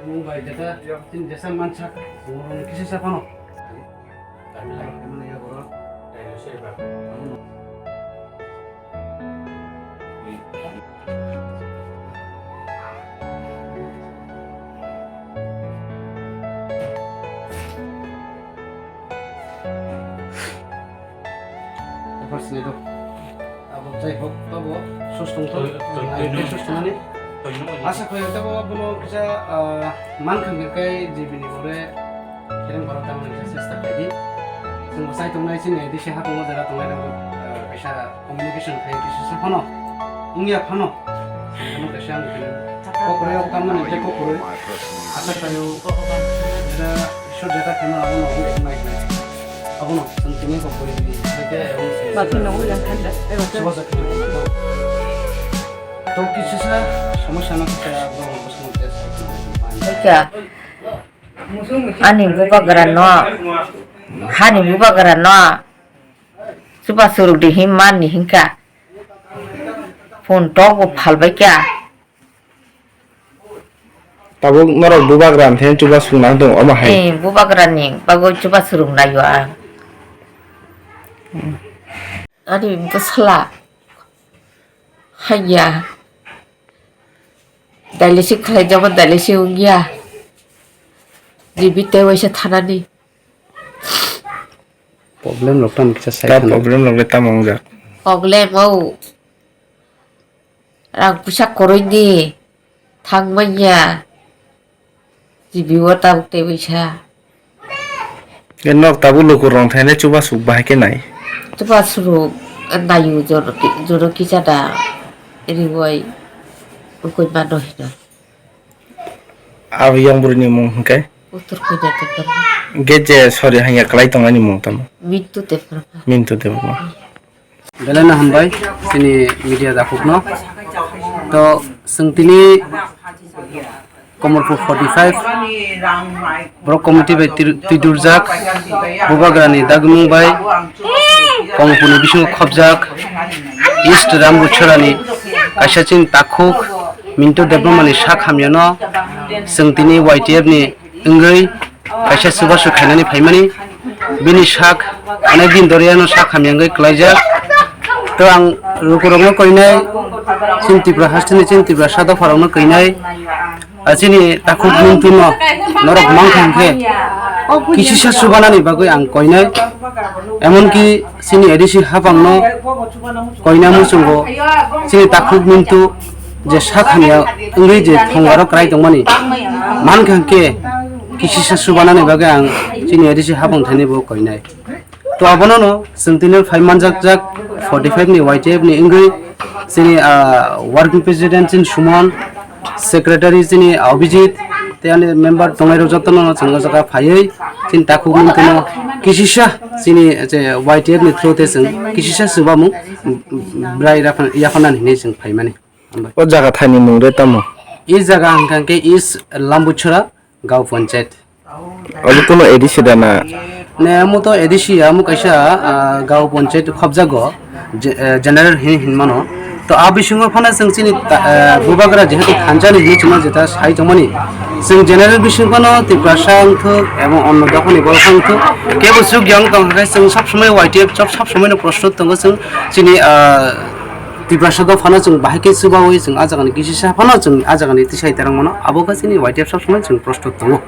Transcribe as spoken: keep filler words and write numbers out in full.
Bai jesa, tin jesa mansak, kisa sa phano. Abo jai hok, tabo sus tong thok. Twi, twi, twi, twi. Sus tong ani. Asa khayo tabo bono kisa, ah, man khang kai G B ni bore. Kereng borok tamo nang chesta khaidi. Chwng bwsai tongnai chini A D C hatongo jera tongnai rok, ah, kaisa communication khai kisa sa phano. Wngya phano. Ano kaisa ang khe kokroi o tamo nang khe kokroi. Asa khayo jera Isor jeta kheno abono wng tongnai khe. Abono chwng tini kokroi ni khe. Bakhi no wng thanda. Suba sa kheno. To kisa sa somosya no kisa abono bwswng test. Ani bubagra no, hani bubagra no, chuba suruk di him man ni hinka. Phone tok bo phal bai kya. Tabuk norok bubagra ni thani chuba suruk nang tong omo hai. Eh, bubagra ni bagwi chuba suruk nai o ang. Ani bwsla haiya. Dialysis khlai jabo, dialysis wngya. G B tei waisa thanani. Problem rok tamo kisa sai Ta khana. Problem rok le tamo wngjak. Problem o. Rang puisa koroi di. Thang manya. G B o tabuk tei waisa. Ke nok tabuk luku rong thainai chuba suk bahai khe nai. Chuba suru nayu joro ki-, joro kisa da riwai ukoi mano hino. Abo yang bwrwini mung hwnkhe? Uttor Konya Debbarma. Ge je sori hanya kwlai tongnani mung tamo? Mintu Debbarma. Mintu Debbarma. Belai no hambai chini media dakhukno. To, chwng tini Komorpur forty five borok committee bai twi-, twidurjak bubagrani dagimung bai Komorpurni bisingo khopjak East Rambuchorani kaisa chini takhuk Mintu Debbarmani sak hamyano chwng tini Y T F ni wngwi kaisa chubachu khainani phaimani, bini sak onek din dhoriano sak hamya wngwi kwlaijak. To ang lukurokno koinai, chini Tripura hasteni chini Tiprasa dopharokno koinai, ah, chini takhuk Mintuno norok mankha hwnkhe kisisa chubanani bagwi ang koinai, emonki chini A D C hapangno koina muchungo chini takhuk Mintu je sak hamya wngwi je thongbarok kwrai tongmani, mankha hwnkhe kisisa chubanani bagwi ang chini A D C hapang thani bo koinai. To abono no chwng tini phai manjak jak forty five ni Y T F ni wngwi chini, ah, working president chini Suman, secretary chini Abhijit, tei ani member tongnai rok jotono no chwng o jaga phaiwi chini takhuk Mintuno kisisa chini je Y T F ni through te chwng kisisa chubamung bwrai yaphan-, yaphanani hinwi chwng phaimani. Hambai. O jaga thani mung de tamo? E jaga hwnkha khe East Lambuchhara Gao Panchayat. Obo kuno A D C da na? Ne, omo to A D C ya, omo kaisa, ah, Gao Panchayat khobjago, je-, eh, general hin-, hinmano. To a bisingo phano chwng chini ta-, eh, bubagra jehetu thansa ni hinwi chwngno jeta sai tongmani. Chwng general bisingo phano Tiprasa wngthok, ebong onno dophani borok wngthok, kebo chuk yang tong khe chwng sab somoi Y T F sab, sab somoi no prostut tongo chwng chini, ah, Tiprasa dophano chwng bahai khe chubaui chwng a jagani kisisa phano chwng a jagani tisai terang mano, abo khe chini Y T F sab somoi chwng prostut tongo.